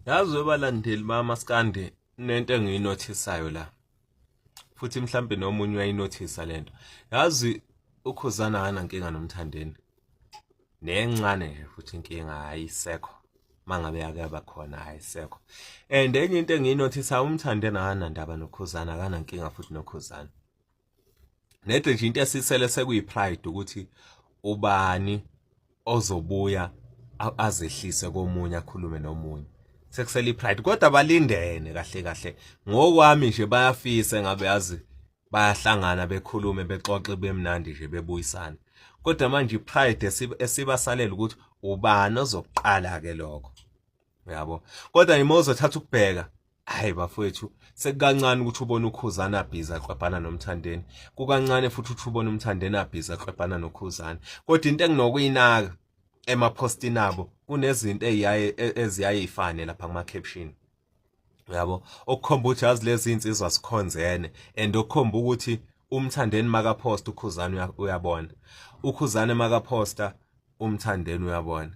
Yazi webalandeli bamaskandi nento engiyinothisayo la. Futhi mhlambe nomunye uyayinothisa lento. Yazi uKhuzana akanankinga noMthandeni. Nencane nje futhi inkinga ayisekho. Mangabe yake yaba khona ayisekho. And enye into engiyinothisayo uMthandeni akanandaba noKhuzana akanankinga futhi noKhuzana. Nede nje into esisele sekuyi-pride ukuthi ubani ozobuya azehlise komunye akhulume nomunye sekusele i-pride kodwa balindene kahle kahle ngokwami nje bayafisa ngabe yazi bayahlangana bekhulume bexoxe bemnandi nje bebuyisana kodwa manje i-pride esibasalela ukuthi ubani ozokuqala ke lokho uyabo kodwa nje uzothatha ukubheka hayi bafowethu sekukancane ukuthi ubone ukhuzana abhiza aqwebhana nomthandeni kukancane futhi ukuthi ubone umthandeni abhiza aqwebhana nokhuzana kodwa into enginokuyinaka emaphostini abo kunezinto eziyaye eziyaye ifane lapha kuma caption uyabo okukhomba ukuthi yazi lezi insizwa sikhonzene and okukhomba ukuthi umthandeni makapost ukhuzana uyabona ukhuzane makaposta umthandeni uyabona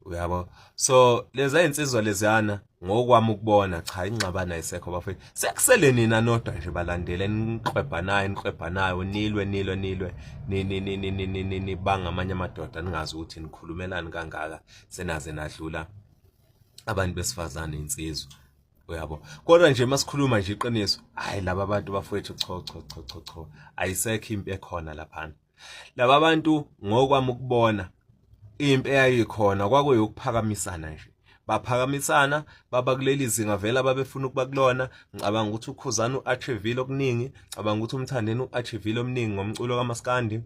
uyabo so leza insizwa leziyana ngokwami ukubona cha ingxabano ayisekho bafethu sekusele nina nodwa nje balandele niqwebhanayo niqwebhanayo nilwe nilwe nilwe nibanga amanye amadoda ningazi ukuthi nikhulumelani kangaka senaze nadlula abantu besifazane insizwa uyabo kodwa nje masikhuluma nje iqiniso hayi laba bantu bafowethu cho cho cho cho cho ayisekho impi ekhona laphana Laba bantu ngokwami ukubona impi eyayikhona kwakuyokuphakamisana nje baphakamisana baba kuleli zinga vele ababefuna ukuba kulona ngicabanga ukuthi ukhuzana u-achievile okuningi ngicabanga ukuthi umthandeni u-achievile omningi ngomculo kamaskandi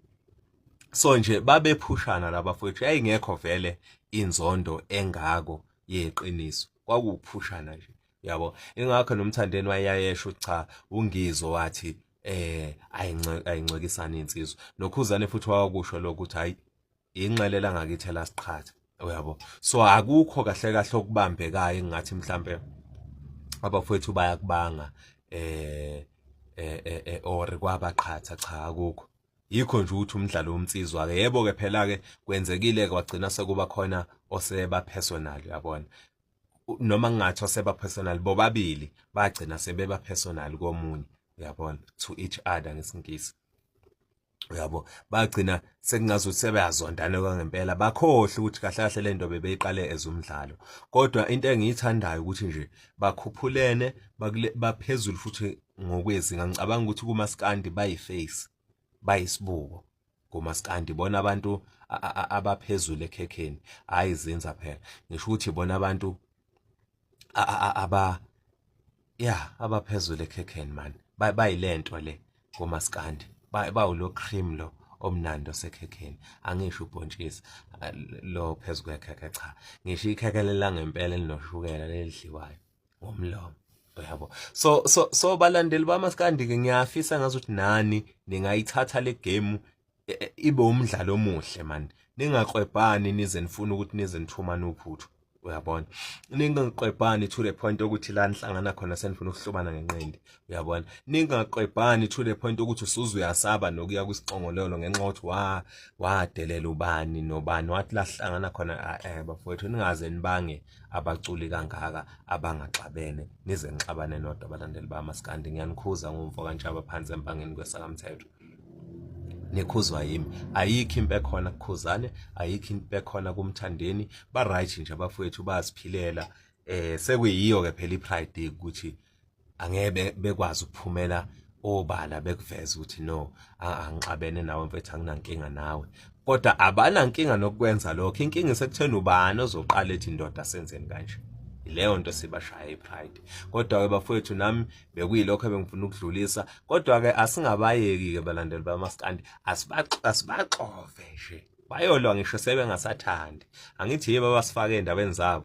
so nje babephushana laba fowethu yayingekho vele inzondo engako yeqiniso kwakuwuphushana nje yabo ingakho nomthandeni wayeyayesho cha ungizwe wathi eh ayincwekisana insizwa nokhuzane futhi wakusho lokho ukuthi hayi inxele langakithi elasiqhatha uyabo so akukho kahle kahle okubambekayo engathi mhlambe abafowethu bayakubanga eh eh, eh, eh or kwabaqhatha cha akukho yikho nje ukuthi umdlalo womnsizwa ke yebo ke phela ke kwenzekile kwagcina sekuba khona oseba personal uyabona noma ngingathi oseba personal bobabili bagcina sebeba personal komunye uyabona to each other ngesingisi uyabo bagcina sekungazuthi sebeyazondana kwangempela bakhohle ukuthi kahle kahle lento bebeyiqale ezumdlalo kodwa into engiyithandayo ukuthi nje bakhuphulene baphezulu futhi ngokwezinga ngicabanga ukuthi kumaskandi bayiface bayisibuko kumaskandi bona abantu abaphezulu ekhekheni hayi zinza phela ngisho ukuthi bona abantu aba ya abaphezulu ekhekheni man bayilento le komaskandi bawulo cream lo omnandi osekhekheni angisho ubhontshisi lo phezu kwekhekhe cha ngisho ikhekhe lelangempela elinoshukela lelidliwayo ngomlomo uyabo so so so balandeli bamaskandi ke ngiyafisa ngazuthi nani ningayithatha le game e, e, ibe umdlalo omuhle man ningaklwebhani nize nifune ukuthi nize nithumane uphuthu uyabona ningaklwebhani to the point ukuthi la nihlangana khona senifuna ukuhlobana ngenqindi uyabona ningaklwebhani to the point ukuthi usuze uyasaba nokuya kwisixongololo ngenxa yokuthi wa wadelela ubani nobani wathi la hlangana khona eh bafowethu ningaze nibange abaculi kangaka abangaxabene nize nixabane nodwa abalandeli bamaskandi ngiyanikhuza ngomfo kantshaba phansi empangeni kwesakamthetho nikhuzwa yimi ayikho impi ekhona kukhuzane ayikho impi ekhona kumthandeni ba right nje abafowethu bayaziphilela eh sekuyiyo ke phela ipride ukuthi angeke bekwazi ukuphumela obala bekuveza ukuthi no angixabene nawe mfethu anginankinga nawe kodwa abanankinga nokwenza lokho inkinga isekutheni ubani ozoqala ethi indoda senzeni kanje leyo nto sibashaya ipride kodwa ke bafowethu nami bekuyilokho ebengifuna ukudlulisa kodwa ke asingabayeki ke balandeli bamaskandi asibaxove nje bayolwa ngisho sebengasathandi angithi yibo abasifake endabeni zabo.